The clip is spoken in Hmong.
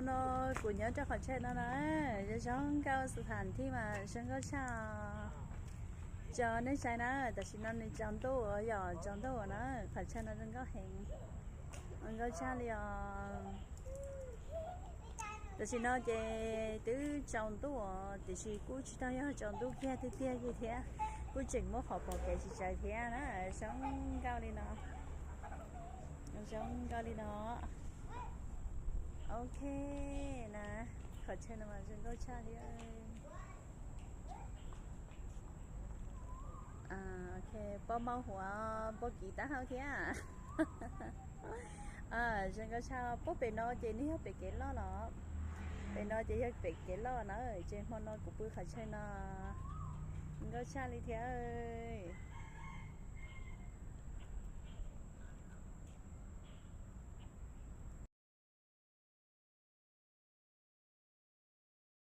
No kuv nyob rau qhov chaw no na, zoo nkauj, xu tham thib mas zoo nkauj tshaj. Tso nej saib na, tam sim no nws tsaus ntuj, yog tsaus ntuj na, qhov chaw no zoo nkauj heev, zoo nkauj tshaj li os. Tam sim no ces twb tsaus ntuj os, tiam sis kuj tsis tau yog tsaus ntuj kiag tiag tiag li thiab, kuj tseem muaj qhov pom kev tsis tsawg thiab na, zoo nkauj li no, zoo nkauj li no. Ok, na, qhov chaw no mas zoo nkauj tshaj thiab. Ok, pom mauj huv, pom kiv taub hau thiab. Zoo nkauj tshaj, pom pem no ces nws yog pem kev loj los, pem no ces yog pem kev loj na, ces hmo no kuv pw qhov chaw no, nkauj tshaj li thiab.